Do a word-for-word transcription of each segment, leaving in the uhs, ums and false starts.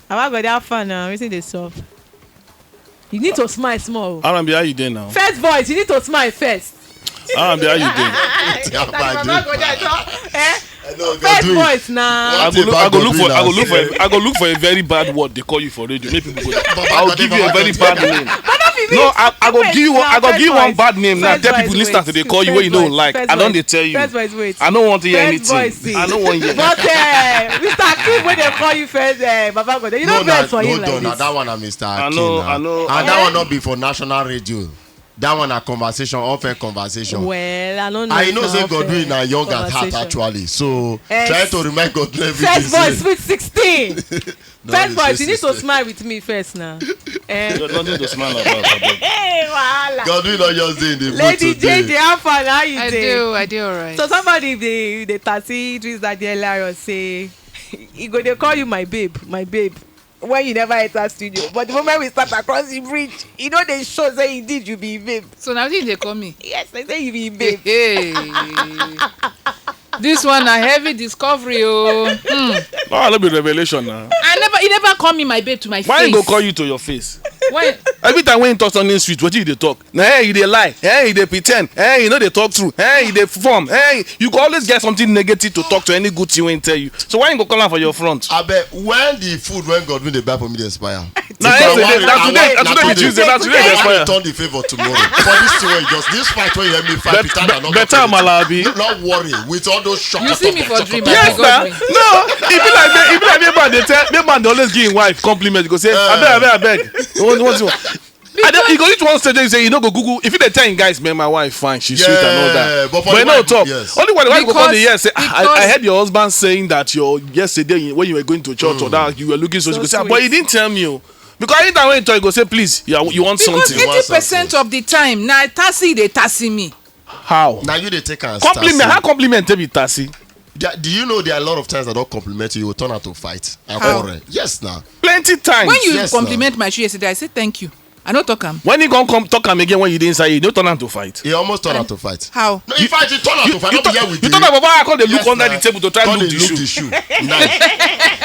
Baba God, how far now? Wetin dey sup? You need to smile small. R and B, how you dey now? First voice, you need to smile first. R and B, how you dey? Wetin happen? I dey Eh? I know, First Godwin. voice na. I go look, I go look for, I go look for, I go look for a very bad word they call you for radio. Make people go. I'll give you a very bad name. No, I, I go give you, I go give you one bad name now. Tell people listen to they call you when you don't like. I don't dey tell you. First voice, wait. I don't want to hear First anything. Voice, see. I don't want to hear. But uh, Mister Kim, when they call you first, uh, Baba God, you know No, na, best for him hold on. like Na this. That one na Mister I Akin know, na. I know. And that one not be for national radio. That one na conversation, off-air conversation. Well, I don't know. I If know na say off-air Godwin na young at heart conversation. Actually. So Yes. Try to remind Godwin every First day voice, say- sweet sixteen. No, First this voice, is you need to sixteen. Smile with me first now. Eh? There's nothing to smile about. Abeg. Hey, wahala. Godwin not just dey in the mood Lady today. J J, how far now? How you I dey? do, I do alright. So somebody dey dey taxi Idris Daddy Hilarious say he go dey call you my babe, my babe. When you never enter studio, but the moment we start across the bridge, you know they show say indeed you be him babe. So now they call me. Yes, they say you be him babe. Hey. This one a heavy discovery, oh. Hmm. No, no be revelation now. I never, he never call me my babe to my Why face. He go call you to your face? Why? Every time when he talk something sweet, wetin you dey talk? Na eh, you dey lie. Eh, you dey pretend. Eh, you no dey talk true. Eh, you dey form. Eh, you go always get something negative to talk to any good thing when he tell you. So why you go call am for your front? Abeg, when the food when Godwin dey buy for me dey expire. Na If I yesterday, wan- na I today, wan- na today be Tuesday, na today I dey wan expire. Return the favour tomorrow. For this thing wey you just this fight wey you help me fight Bet- with that, I no better talk anything. Amala, abi? No, no worry. With all those shock. You see me for dream, Yes, you na. got me. No, e be like e be like make man dey tell make man dey always give him wife compliment. Go say abeg, abeg, abeg. What what you want? And then you go reach one stage, you say you no go Google. If you dey tell him guys, man, my wife fine, she's sweet and all Yeah, that. but for But the you no wife, talk. Yes. Only one the wife go come Because- dey hear say, "Ah, I, I because- heard your husband saying that your yesterday when you were going to church or that you were looking so." You go say, "Ah, but you didn't tell me." Oh. Because anytime when you talk, you go say, "Please, you, are- you want Because something." eighty percent of the time, now taxi they taxi me. How? Now you dey take am. Compliment. How compliment take be taxi? Do you know there are a lot of times I don't compliment you, you will turn out to fight and How? Quarrel. Yes, now. Plenty times. When you Yes, now. Compliment my shoe yesterday, I said thank you. I no talk am. When he come come talk am again when you dey inside, you no turn am to fight. He almost turned out to fight. How? No, in fact, he turned out to fight. You Not the turn, year we you turn am for back, come dey look under the table to try Come look dey the shoe. Look the shoe. Nice.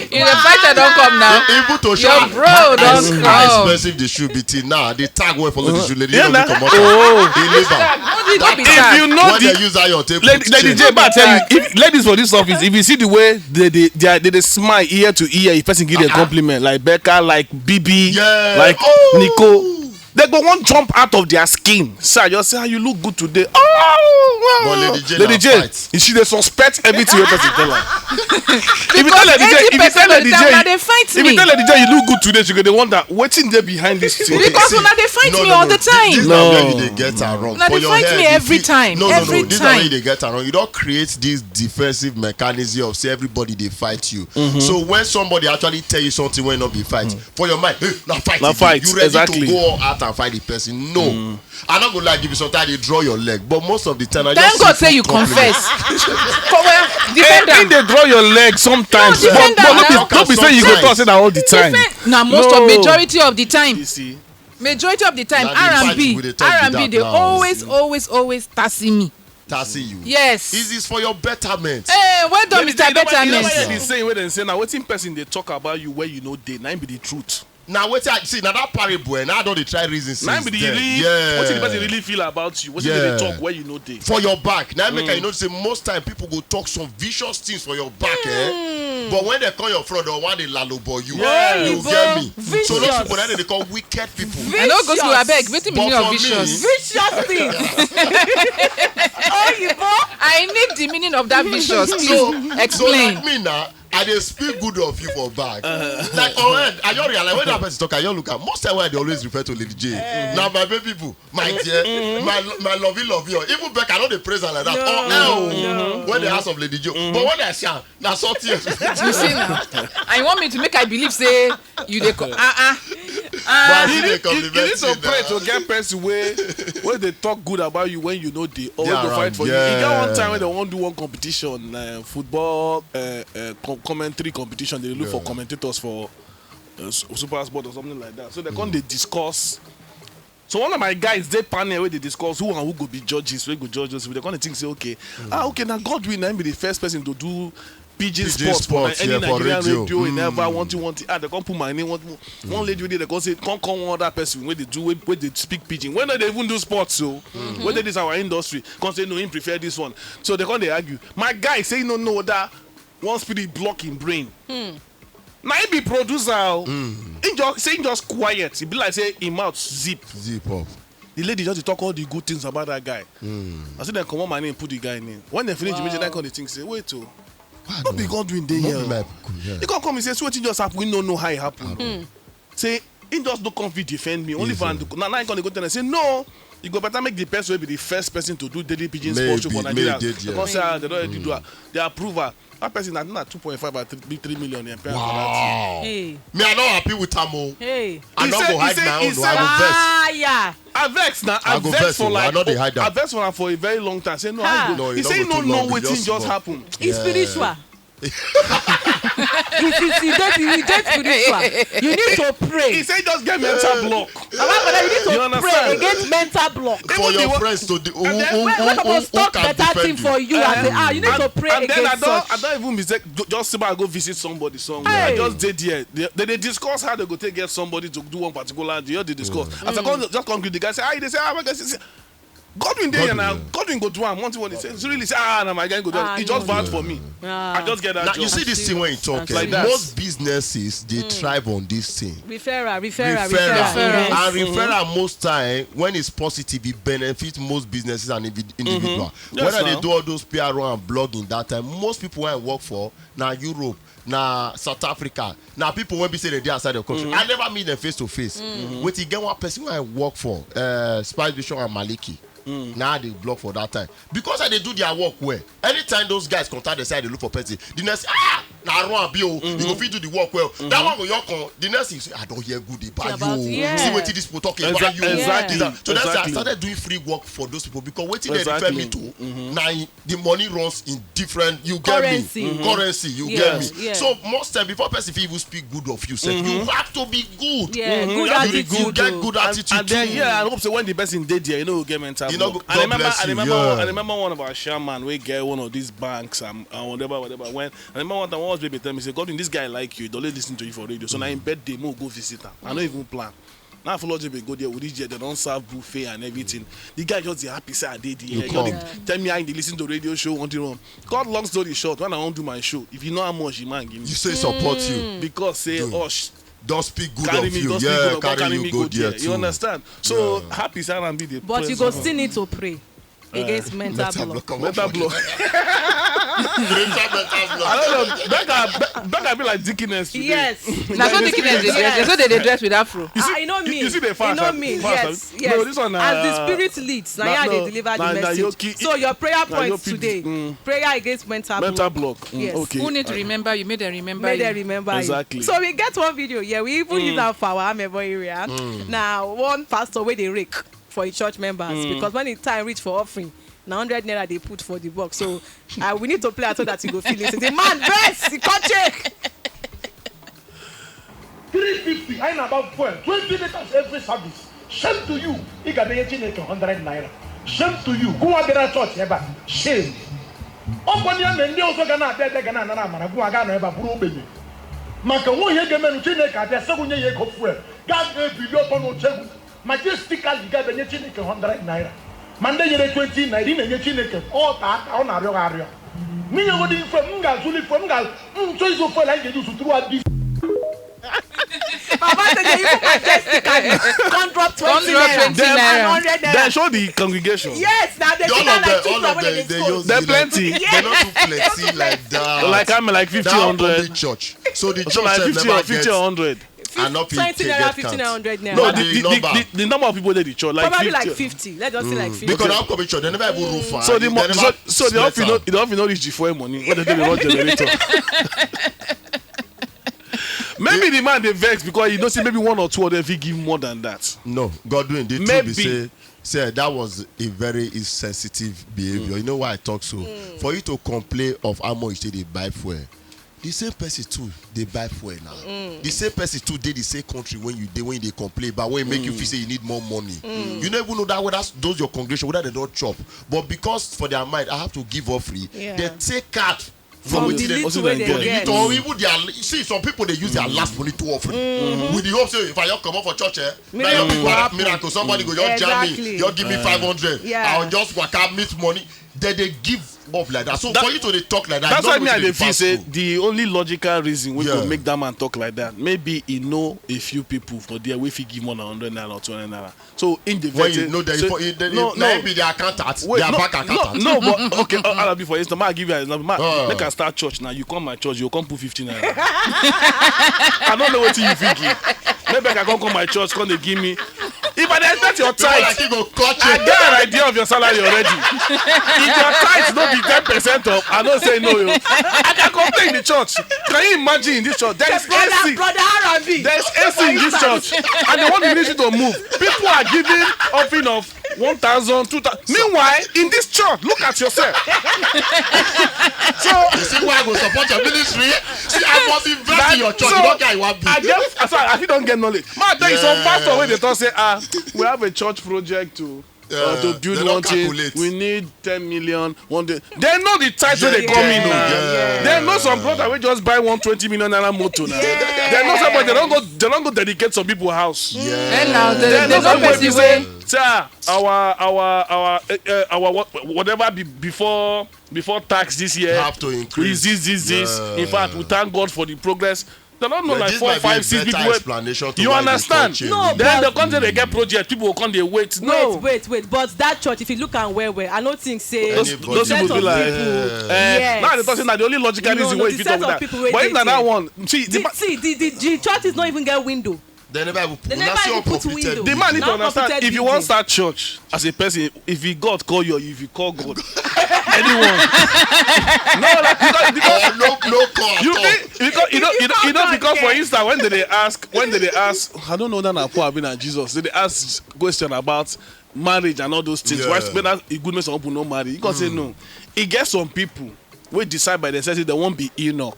If the fighter don't come now, Even to show your how- bro how- don't how come. Expensive the shoe be till now. The tag wey follow the shoe, lady, Yeah, no na. be comot. Oh. He leave am. No, they don't be If tag. you know When the they use iron tape lady, put lady chain. J, but I tell you, if ladies for this office, if you see the way they they they, are- they, they smile ear to ear, if person give them compliment like Becca, like B B, Yeah. like Oh. Nico, they go one jump out of their skin. Sir, you say how you look good today. Oh, wow. But Lady J Lady na J, fight. She dey suspect everything wey person tell her. If you tell Lady J, if you tell Eighty percent of Lady the time, J, una dey fight if you me. Tell Lady J you look good today, she go dey wonder wetin dey behind this thing. Because una dey fight No, me no, all no. The time. This No. Na where you dey get am wrong. Una For dey your fight head, me you every feel- time, No, no, every no. This na where time. You dey get am wrong. You don create this defensive mechanism of say everybody dey fight you. So when somebody actually tell you something wey no be fight, for your mind, hey, na fight. Na e be. Fight, You ready exactly. To go out and fight the person. No. I no go lie give you sometimes I dey draw your leg, but most of the time I Thank just God see say you compliment. Confess. For where? Eh, Defender. Im dey draw your leg sometimes, No, but but no defender be na. no be say you go talk say na all the time. Defend- Na most of No. Majority of the time. You see, Majority of the time, Na the R and fight B, we dey talk be R and B, that they now. Always, always, always taxi me. Taxi you. Yes. It is for your betterment. Hey, well done, Mister You never- you never hear Betterment. The saying wey dem say na wetin person dey talk about you where you no dey, na im be the truth. Na wetin I see na that parable eh, na I don dey try reason since Na im be the then. really Yeah. Wetin the person really feel about you, wetin dem Yeah. Dey talk where you no dey. For your back na im make I know say most time people go talk some vicious things for your back eh, but when dem come your front dem wan dey lalobo you. Yeah. You get me? So those Vicious. People na dem dey call wicked people. I no go school, Vicious. Abeg, wetin be meaning of But for me- vicious? Vicious things. Oyibo. I need the meaning of that vicious. Please So, so explain. Like me now, I dey speak good of you for back. Like, oh, eh, I just realize when that person talk, I just look at most time when I dey always refer to Lady J. Now my baby boo, my dear, my my lovey lovey. Even Becca, I no dey praise her like that. No, Oh, eh, oh. No. When they ask of Lady J, but when I see her, na something else. You see now, and you want me to make I believe say you dey co- ah ah. Why You you dey need, you, you need compliment to me pray now? To get person wey wey dey talk good about you when you no dey or wey Yeah, go fight around, for you. E get one yeah. Time when dem wan do one competition, uh, football uh, uh, com commentary competition, dem dey look for Yeah. Commentators for uh, Su- Super Sport or something like that. So dem come dey discuss. So one of my guys dey panel wey dey discuss who and who go be judges, wey go judge those people. Dem come dey think say, okay, ah, okay, na Godwin na im be the first person to do pidgin Pidgin sports for sports, any yeah, for Nigerian radio. radio in Mm. ever wanting wanting ah they come put my name one one lady wey dey dey come say come come one other person wey dey do wey wey dey speak pidgin wey no dey even do sports so wey dey this our industry come say no him prefer this one so they come dey argue my guy say he no know that one spirit block him brain na him be producer o him just say him just quiet e be like say him mouth zip Zip up. The lady just dey talk all the good things about that guy. I say dem comot my name put the guy name. When dem finish the meeting, I come dey think say wait o. No be God doing dey No here. be O. my yeah. He come come he say see wetin just happen we no know how e happen. Say he just no come fit defend me only for am to na na he come dey go tell am say no you go better make the person wey be the first person to do daily pidgin May sports show be- for may nigeria dey there. Because say ah dem don already do am they approve am that person na na two point five and three three million dem pay am for that. Wow. Hey, Me, I don't happy with am o. hey. I He don't said- go he hide said- my he own. No, said- I go vex. Ah, yeah. I vex na I I go vex vex for o, I like no dey hide am. I vex for am for a very long time say no Ha. I No, go e he no say he go no too know long, e wetin just just small. happen. It's Yeah. Spiritual. It is it dey it dey spiritual. You need to pray. He say he just get mental block. Baba Father, you need to You pray understand? Against mental block. For Even the your one- friends to the who And then who When who when who suppose who talk can better thing defend for you. You, I say ah you need and, to pray and then I against don such. I don even be say ju- just say I go visit somebody somewhere. Hey. I just dey there. They, they dey discuss how they go take get somebody to do one particular thing. Just dey discuss. As I come just come greet the guy say ah you dey say ah my guy say Godwin dey here Godwin, na yeah. Godwin go do am one thing one day say really say ah na my guy go do am. Ah, He just no. vouch for me. Ah. I just get that Now job. you see this thing when you talk. Like eh, that. Most businesses they thrive on this thing. Referral, referral, Referral. referral. And referral most time when it's positive it benefits most businesses and invi- individual. Yes, Whether now. They do all those P R and blogging that time, most people wey I work for na Europe, na South Africa, na people wey be say they dey outside the country. I never meet them face to face. Wait, e get one person wey I work for, uh, Spice Bishop and Maliki. Na I dey blog for that time because I dey do their work well. Anytime those guys contact them say I dey look for person, the next ah na run abi o, you go fit do the work well. That one go your con. The next thing say I don hear good about About- you. yeah. See wetin this people talk Exa- about you. exactly. This and- So that's why I Exactly. started doing free work for those people because wetin they refer Exactly. me to na in- the money runs in different you get Currency. me currency you Yes, get me yes. So most time before person fit even speak good of you sef you have to be good. Yeah, good You have to be attitude. good, get O. good And, attitude and then too. Yeah, I hope so when the person dey there, you know, get mental You know, block. God I remember, bless I you, remember, yeah. I remember one of our shaman we get one of these banks and, and whatever, whatever. When I remember one time, one baby tell me, say, "God, this guy like you. Don't listen to you for radio. So now in bed, they move go visit him. I don't even plan." Now follow J B go there. We reach there, they don't serve buffet and everything. The guy just dey happy say I did here. You You know, come. Tell me I dey listen to radio show on the run. Cut long story short, when I wan do my show, if you know how much the man give me, You say support you. Because say Good. oh sh- Don't speak good carry of me, you. don't speak good Yeah, of come carry carry you me go go there there. too. You understand? So happy say I be the But you president. Go still need to pray against mental Mental block. block. Come Mental on. block. Spiritual mental block. I don't know. Becca, Be- Becca be like deaconess today. Yes. Na so the kids dey dress. Na so they dey dress with afro. You see, Ah, e no you, mean. you see the E fans. no ah, mean. Fans, Yes, ah, yes. No, this one. As the ah, spirit leads, na na- here no, they deliver na- the na message. Yoki- So your prayer na points Yoki- today, mm. Prayer against mental Mental block. Block. Mm, Yes. Okay. Who need to remember you? Make them remember Make you. Them remember Exactly. You. So we get one video here. We even use am for our Amebo area. Now one pastor wey dey rake for his church members because when the time reach for offering, na hundred naira they put for the box. So uh, we need to play am so that you go feel it. The man vex, he come check. Three fifty anyị na-agba fuel twenty liters every service. Shame to you. Ị ga-enye Chineke hundred naira. Shame to you. Gụwa bịara chọọchị ebe a. Shame. Ọkwa ya mere ndị ọzọ ga na-abịa abịa ga na-anara amara gụwa ga nọ ebe a bụrụ ogbenye. Maka nwa ihe ga-emenụ Chineke abịa sị gị nye ya ego fuel. Gaa ga-ebili ọtọ n'oche gị. Majestically ga-abịa nye Chineke hundred naira. Ma ndị nyere twenty naira ị na-enye Chineke ọ ta aka ọ na-arịọ gị arịọ. N'inyegodi ife m ga-azụli ife m ga-achọ ịzụ fuel anyị ga-eji ụsụ tụrụ adị. Baba say they even majestically come drop twenty drop naira twenty naira. And hundred naira. Then show the congregation. Yes, now they All sit of down them, like two all of people them, wey they dey use They're the plenty. They not too plenty like that. Like I'm like fifty, That hundred. Public church. So the So church like sef fifty never or fifty or get. hundred. I not fit Twenty take naira, get fifty count. naira, hundred naira. No, No, the, the, the, number. the, the number of people they the church like Probably fifty. Like fifty. Let's just say like fifty. Because our public church they never even roof am. So the They mo- never so, so the sweat office no am. the office no reach the fuel money. What they do they run generator. Maybe the man they vex because you know see maybe one or two of them fit give more than that. No, Godwin, the Maybe. truth be say, say that was a very insensitive behavior. You know why I talk so? For you to complain of how much they buy fuel, the same person too they buy fuel now. The same person too dey the same country when you dey when you dey complain, but when e make you feel say you need more money, you no even know that whether those your congregation whether they don chop, but because for their mind I have to give offering, Yeah. They take card From the wetin dem little also wey dey dem get. You get. Don't even their see some people dey use their last money to offering with the hope say if I just comot for church eh na Miracle your go people happen. miracle somebody go just jam me Exactly. just give me five hundred Yeah. I will just waka meet money then they give off like that so That- for you to dey talk like that That's you why don't me know I dey wetin feel pass say through. The only logical reason wey Yeah. go make that man talk like that, maybe he know a few people for there wey fit give more than hundred naira or two hundred naira. So in the when vetting, you know that so- for you then no, you na no. him be their accountant Wait, their no, bank no, accountant. No, but okay, uh, I'll be for instance, ma give you an example. Ma, Ah. Make I start church now. You come my church, you come put fifty naira. I don't know what you fit give. Maybe I can come come my church, come they give me. If I dey expect your People like tithe, you go cut I you. get an idea of your salary already. If your tithe no be ten percent of, I don't say no. Yo. I can complain in the church. Can you imagine in this church? There is Brother, A C. brother R and B. There is A C in this church, and they want the ministry to move. People are giving offering of one thousand, two thousand. Meanwhile, in this church, look at yourself. So You see why I go support your ministry? See, I must invest in your church. So, You don't get one I bill. Get, I, I fit don't get knowledge. Man, there is some Yeah. pastor wey dey talk say, ah, we have a church project to uh, to build They one don't thing. Calculate. We need ten million. One day, they know the title Yeah, they come in. yeah, Oh. yeah. They know some brother wey just buy one twenty million naira motor now. They know somebody. They don't go. They don't go dedicate some people house. Yeah. And now Then they, they no no way person be say, wey sir, our our our uh, uh, our what, whatever be before before tax this year Have to increase. is this this this. Yeah. In fact, we thank God for the progress. They don't know But like this four, might be five, a six better people. Explanation to You why understand? They No, Then but- the country they get project, people will come they wait. No. Wait, wait, wait. But that church, if you look and well, well, I don't think say Those, Anybody. those set people of be like, people. eh, Yes. Now the person that the only logical No, reason no, why the if you set talk of that. People wey But if dey na that there. One, see, the, The, see, the, the, the churches not even get window. They never even put. They never even put window. The man need to Now understand computed if you want building. Start church as a person, if you God call you, if you call God, anyone. No, like, because, because Oh, no, no call at you all. think because you know you know, you know God because for can. Insta when they, they ask when they, they ask I don't know that na poor been Jesus. They, they ask question about marriage and all those things. Yeah. Why spend that good make some people no marry? You can say no. It gets some people wey decide by themselves say they won't be Enoch.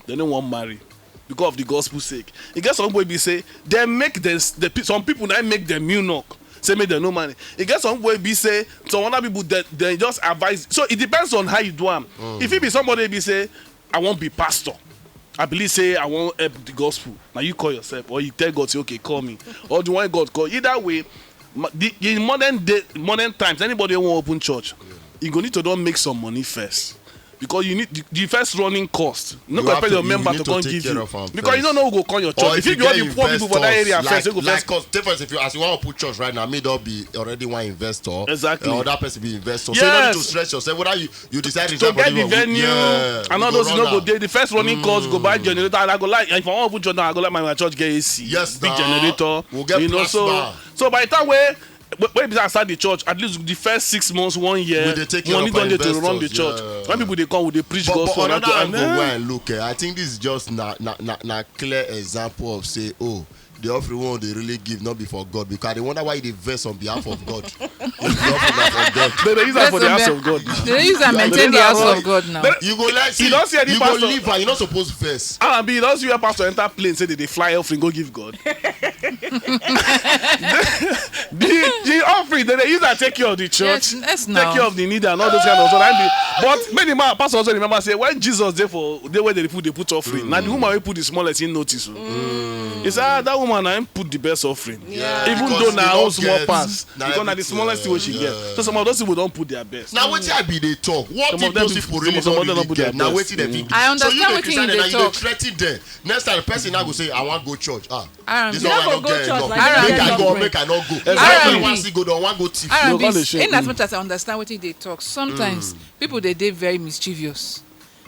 They don't want marry because of the gospel sake. It gets some people wey be say they make them the pe- some people now make them Enoch. Say make them no marry. It gets some people wey be say some other people that they just advise. So it depends on how you do am. If it be somebody be say I won't be pastor. I believe say I won't help the gospel. Now you call yourself or you tell God say okay call me or the one God call. Either way, ma- the, in modern day, modern times, anybody who want open church, you go need to don't make some money first. Because you need the, the first running cost. No You go have expect to- your you member need to to come take give care you. Of am Because you first. Don't know who go call your church. Or If you you be all get the poor people for that investors, area like, first, they go like, first. Cause, take for instance, if you as you want to put church right now, me don't be already one investor. Exactly. Uh, other person be investor. So you don't need to Yes. Stress yourself. Whether you you decide To get the venue and all those no go dey the first running cost go buy generator and I go like if I want open church now I go like my, my church get A C Yes, big now. Generator We'll get you know so plasma. So by the time wey wey wey be say I start the church at least the first six months one year We dey take care money of don our dey to run the investors, church yeah. When people dey come we dey preach But, but gospel another and angle eh, wey I look, eh, I think this is just na na na, na clear example of say, oh, the offering one they really give not be for God because I dey wonder why you dey vex on behalf of God. If the offering na for God. they dey use am for the house Person of God. They dey use am They maintain use the am house for- of God now. They- You go like see, You don't see any you go pastor- leave and you not supposed vex. Ah, be you don see where pastor enter plane say they dey fly offering go give God. the the offering they dey use am take care of the church, Yes, yes, take now. Care of the needy and all those kind of stuff. And be- But many man pastor also remember say when Jesus dey for dey where they put they put offering. Na the woman wey put the smallest he notice. Oh. He say ah that woman na him put the best offering. Yeah. Even Because though they na no own small get- pass na because na the everything, smallest thing wey she yeah. Get. So some of those people don put their best. Now what I be they talk? What Some if of them those be- people some- really some of don't them don't really put their get? Now best. what if they fit? I So understand you dey wetin you criticize dey them, now you talk. Dey threaten them. Next time the person now go say I wan go church. Ah, R and B. this You one no I go no go get church no. like that. Make I R and go, B. Make I no go. If R and B. I wan see go, don wan go thief. R and No, B. God dey show In as you. Much as I understand wetin you dey talk, sometimes people dey dey very mischievous.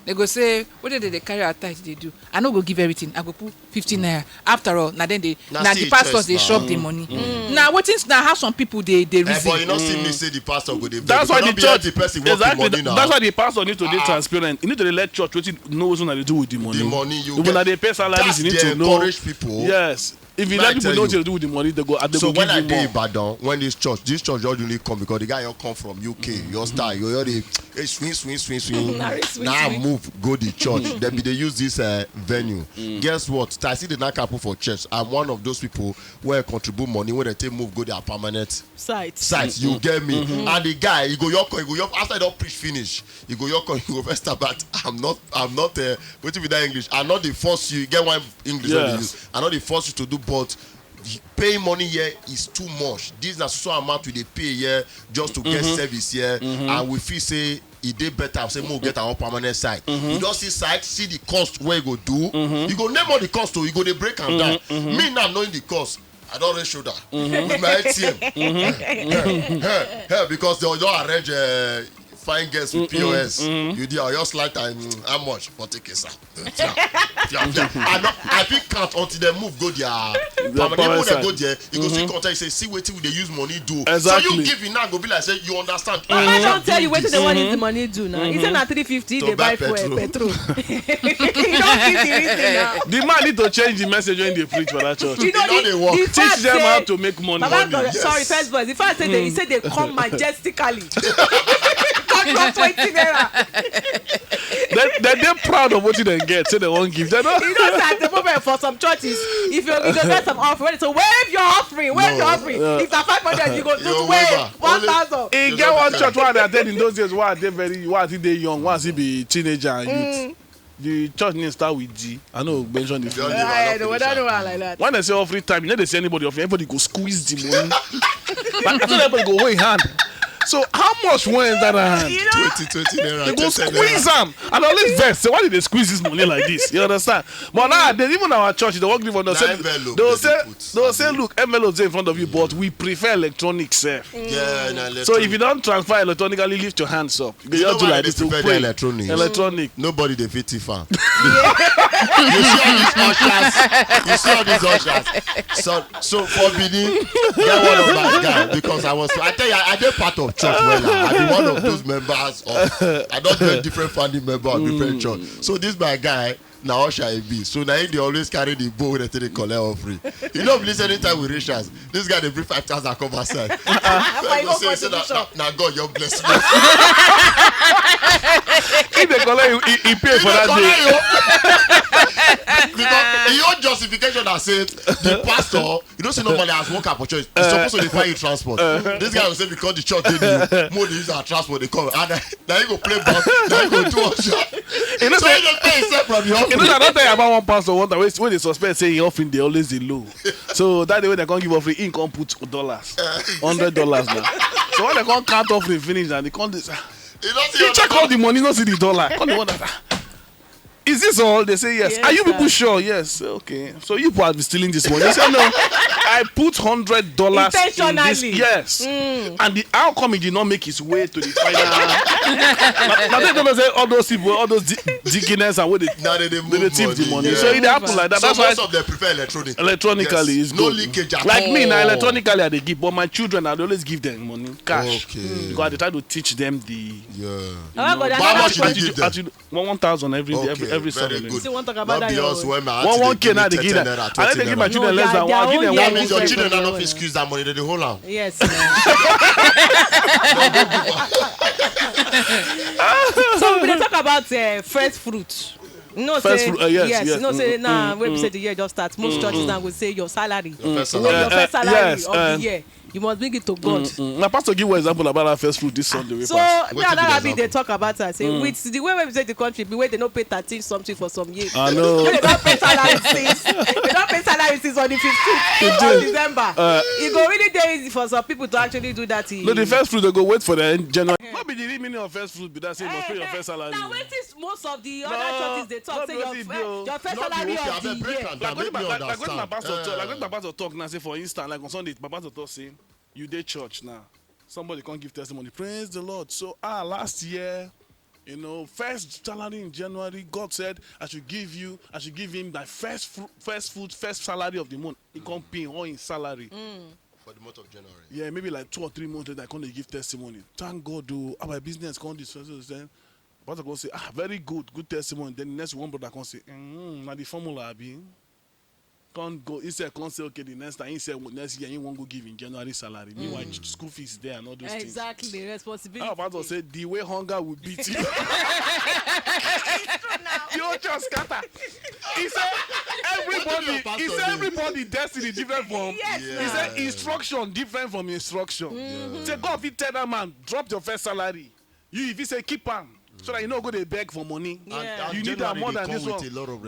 They go say, "What did they carry our tithe? They do. I no go give everything. I go put fifty naira." After all, na then they Na na still the pastors church they now. Shop the money. Now wetin na how some people dey dey Eh, reason. But you not see me say the pastor go dey. That's They why no the be church the person work exactly. The money now. That's why the pastor need to be Ah. Transparent. You need to let church wetin know wetin una dey do with the money. The money you If una get. Dey pay salaries, That's you need dey to know. Encourage people. Yes. If you Let let me people tell know you. till they do with the money, they go, they So go when give I you dey more. Ibadan, when this church, this church just only come because the guy you come from U K, your style, you already hey, swing, swing, swing, swing. Na swing, Now swing. Move, go the church. They be they use this uh, venue. Guess what? I see the knock happen for church. I'm one of those people where contribute money when they take move, go their permanent Site. site. You get me? And the guy, you go your coin, you go your after you don't preach finish, you go your coin, you go first about. I'm not, I'm not. Uh, what if that English? I'm not the force you get one English that they Yes. use. I'm not the force you to do, but paying money here is too much. This na so amount we dey pay here just to get service here, and we feel say e dey better say make we get our permanent site. You don see site, see the cost wey e go do. You go name all the cost o, you go dey break am down. Me now knowing the cost, I don raise shoulder with my A T M. Because they don arrange uh, fine girls with P O S. You dey your slide time, mm, how much? Forty K, sir. Fia, fia, fia. I no, I fit count until dem move go their permanent. Even permanent dem go side. there, you go see contact say, see wetin we dey use money do. So Exactly. You give, e now go be like say you understand. Mama Ah, don tell you this. Wetin dem wan use the money do now? He say na three fifty To dey buy buy fuel, petrol. Petrol. He don give the reason now. The man need to change the message when they preach for that church. You know E no the, dey work. the Teach fact them say how to make money. Baba God, Yes. Sorry, first boy. The fact say they, he say they come majestically. Come drop twenty naira. They, they, they proud of what they get, so they won't give. They don't. You know that at the moment for some churches, if you, if you get some offering, so wave your offering, wave No. your offering. If na five hundred, you go You do wave wave am. one Only- thousand. He You get don't one try. Church where I attend in those days, where I dey very, where I think they young, where I see be teenager and youth. The church name start with G. I know mention this. Don't Name. leave am, I no don't, finish I am. don't want like that. When they say offering time, you know they see anybody offering. Everybody go squeeze the money. But I told everybody go hold hand. So how much went that hand? You know, Twenty, twenty naira. They go Twenty squeeze naira. Am. And I always vex. Say, why did they squeeze this money like this? You understand? But now they even our church, they won't give on. They'll Na say, envelope they'll they say, put, they'll abi? Say, look, envelopes in front of you, but we prefer electronic self. Yeah, na So if you electronic. Don't transfer electronically, lift your hands up. You know Just do why like they this to prefer the pray. Electronics? Electronic. Nobody dey fit thief am. You see all these ushers. You see all these ushers. So, so for Benin, get one of my guy because I was. I tell you, I dey part of church well. I be one of those members of. I don get different founding member of different church. So this my guy. Na usher e be, so na him dey always carry the bowl wey dem take dey collect offering. You know, please, anytime we reach house, this guy dey bring five thousand come outside. Why I you go go say, say that, contribution? Na God, your bless me. If they collect, he, he pay for that day. Because your justification na say the pastor, you know say normally as worker for church, you suppose to dey find you transport. This guy go say because the church dey new, more dey use our transport dey come, and na him go play ball, na him go do usher. You know So say, he dey pay himself from the you know office. that time about one pastor one time wey wey dey suspect say him offering dey always dey low. So that day wey dem come give offering, him come put dollars, hundred dollars now. So when dem come count offering finish, now they come dey. He don see He your check number. All the money, no see the dollar. Come dey wonder, "Ah, is this all?" They say yes. Yes, Are you people sir. Sure? Yes. Okay. So you people have been stealing this money. They say no. I put hundred dollars in this. Intentionally. Yes. And the outcome, it did not make its way to the final. Now they don't say all those people, all those di- dickiness and what they Now they dey move they dey thief the money, money. Yeah. So it happen like that. So That's why most of them prefer electronic. Electronically Yes. is No good. Leakage at Like me, now all. Electronically I dey give, but my children I dey always give them money cash. Okay. Because I dey try to teach them the. Yeah. How about How much that? you dey give them? One one thousand every day, every Okay, every very Sunday. Good. Say one talk Not about that, be us oh. When my One auntie one dey k now give they me give ten them. naira, I don't dey twenty give my naira. children No, less they than are- one. they Give are them That only means your different children are from not one. fit squeeze that money. They dey hold am. Yes. So we dey talk about uh, first fruit. No First say fruit, uh, yes, yes, yes. No Mm, say mm, now mm, when we mm. Say the year just start, most churches now go say your salary, Your first your salary. Your first Uh, salary yes, of uh, the year, you must bring it to God. Mm, mm. My pastor give one example about that first fruit this Sunday. Wey So pass. me Wetin and be the Arabi dey example? Talk about am say with the way wey we say the country be wey they no pay thirteen something for some years. I know. They don pay salary since they don pay salary since on the fifteenth of December. E go really dey easy for some people to actually do that. No, the first fruit they go wait for the end January. No be the real meaning of first fruit be that say you must pay your first salary. Na wetin most of the other No, churches dey talk no say be your wetin first be o. your first No be salary wetin of I the dey break year. am Like down, make wetin me my like wetin my understand. pastor talk, like wetin my pastor talk now say for Insta, like on Sunday, my pastor talk say you dey church now. Somebody come give testimony. Praise the Lord. So ah last year, you know, first salary in January, God said I should give you, I should give him my first fru- first food, first salary of the month. He come pay all his salary. For the month of January. Yeah, maybe like two or three months later, I come dey give testimony. Thank God, oh, how my business come this. So then, pastor come say, ah, very good, good testimony. Then the next one brother come say, mm, na the formula, abi. Can't go. He said, can't say, okay, the next time. He said, well, next year, he won't go give in January salary. Meanwhile, school fees there and all those things. Exactly, How responsibility. about to say the way hunger will beat you? You just scatter. He said everybody. He said everybody destiny different from. Yes, He now. Said instruction different from instruction. Say God fit tell that man drop your first salary. You if he say keep am so that you no go dey beg for money. Yeah. You need am more than this one.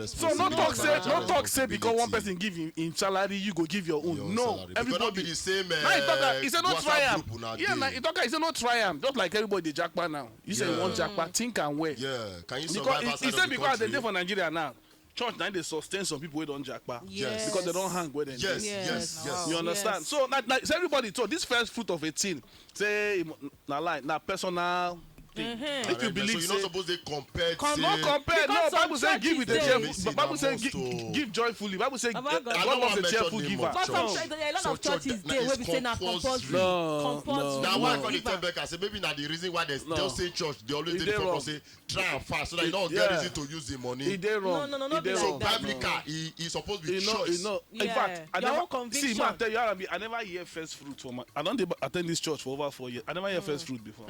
So no talk say no talk say because one person give him, him salary you go give your own. No, everybody. The same. Now he talk am, he say no try am. Yeah, now he talk am, he say no try am. Just like everybody dey japa now. You say you wan japa, think am well. Yeah, can you survive Because outside he of say the because they country? Dey for Nigeria now. Church na dey sustain some people wey don japa. Yes. Because they don hang where dem Yes, dey. yes, yes. You understand? Yes. So that, that so everybody so this first fruit of a thing say na lie na personal thing. If you So believe you're not say supposed to compare. Come no say- compare no Because some Bible say give with the churches joy dey- Missing Bible say amongst give, to- give joyfully Bible say Baba God. I God don't loves a want cheerful mention name giver. of But some church. church, there are a lot Some of church churches that there is wey be say na compulsory. Compulsory. No, Now no. why call it Giver. Tembeka? Say maybe na the reason why they No. still say church. They only E take dey people wrong. Say try and fast so that you don't Yeah. get reason to use the money. E dey wrong. No, no, no, no, E dey be wrong. like that, Biblical, no. He, he's supposed to E be no, choice. e no. In Yeah. Fact, I Your never own see. Conviction. Man, tell you, I, be, I never hear first fruit for my. I don't dey attend this church for over four years. I never hear first fruit before.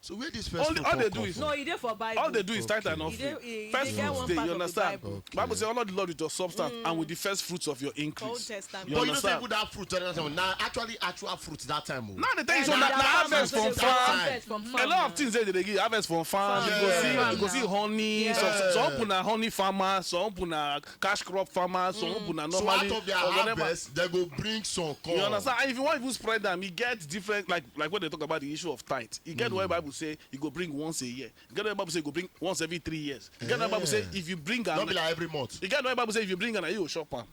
So where this first All, fruit all come they come do is from? No, e dey for Bible. All they do is tithe and E dey- offering. e- e First dey get fruits one dey, part you of the understand? Bible. Bible say, "Honor the Lord with your substance and with the first fruits of your increase." Testament. You But you know, say understand? Good that fruit that time. Now actually actual fruit that time. Oh. Now the thing is, Yeah, so na, na na farmers harvest wey from dey farm. harvest from A farm lot na. Of things dey dey give harvest from farm. Yeah. You go see, Farm you go na. see honey. Yeah. Some, some people na honey farmer, some people na cash crop farmer, some people na So normally out of their or whatever. Harvest, they go bring some come. You understand? And if you want even spread them, you get different, like like when they talk about the issue of tithe. You get where Bible say you go bring once a year. You get where Bible say you go bring once every three years. You get where Bible say if you bring Not an, be like every month. You get where Bible say if you bring an, you go shop am.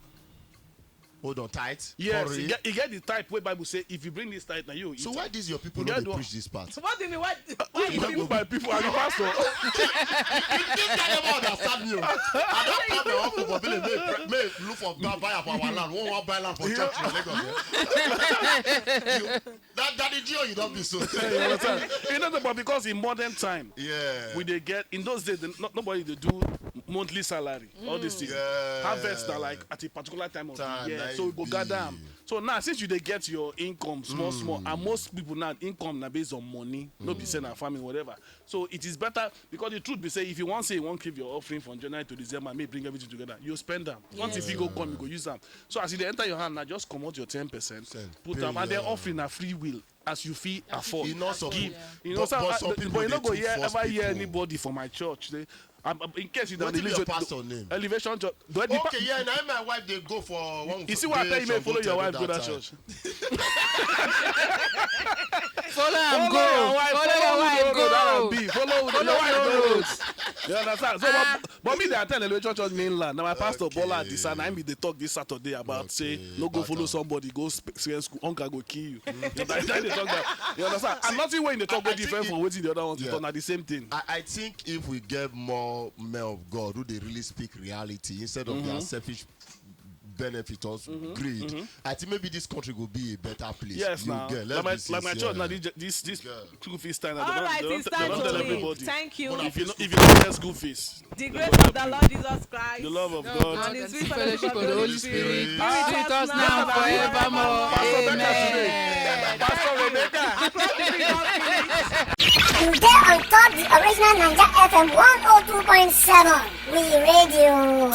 Hold on tight. Yes, Hurry. You get, you get the type where Bible say if you bring this tithe, now you. So why these your people You no get dey one- preach this part? What do you mean? What? Why you people, my people, I'm a pastor. This guy never understand me. Oh. I don't come the office for village. May, may look for buy buy for our land. One one buy land for church in Lagos. Yeah? You, that daddy Gio, you don't be so. You understand? You know, but because in modern time, Yeah. We dey get in those days, the, no, nobody dey do monthly salary. All these things. Yeah. Harvest na like at a particular time of Time the year, na so we go be. Gather am. So now, since you dey get your income small small, and most people now income na based on money, no be say na farming whatever. So it is better because the truth be say if you wan say you wan keep your offering from January to December, make you bring everything together, you spend am. Once e fit go come, you go use am. So as e dey enter your hand now, just comot your ten percent, Percent. Put Pay am, and then your offering na free will as you fit afford. E no support. Give. You know, But- so, but uh, some but people you no dey go too hear force ever hear people. Anybody for my church. They, I'm, I'm- in case you don't Wetin be believe your it, pastor name? Elevation Church. Do I Okay, yeah, now my wife they go for one. You see what I tell you, may follow your wife go that church. Follow am Follow your go. wife. Follow your wife Follow go. Follow your wife go. You understand? So, but, but me, they tell Elevation Church mainland. Now my pastor Bola Adisa, and I be the talk this Saturday about say no go follow somebody go sp- spend school. Hunger go kill you. That, that they talk that. You understand? And nothing when they talk I- I different think from what the other ones Yeah. because na the same thing. I, I think if we get more men of God who they really speak reality instead of their selfish benefit or greed, I think maybe this country will be a better place. Yes, You now. get, Like let's my, be like my church now, sincere. this this this Yeah. school fees time. All right, They don't, it's they time don't to tell leave. Everybody. Thank you. If you if you don't get school fees, The grace of the Lord Jesus Christ the love of God. And the sweet Fellowship fellowship of the Holy Spirit. Be with us Now now and forevermore. Pastor Becca Amen. Today. Pastor Rebecca. Across the freedom village. You dey on top the original Naija F M one oh two point seven. We radio.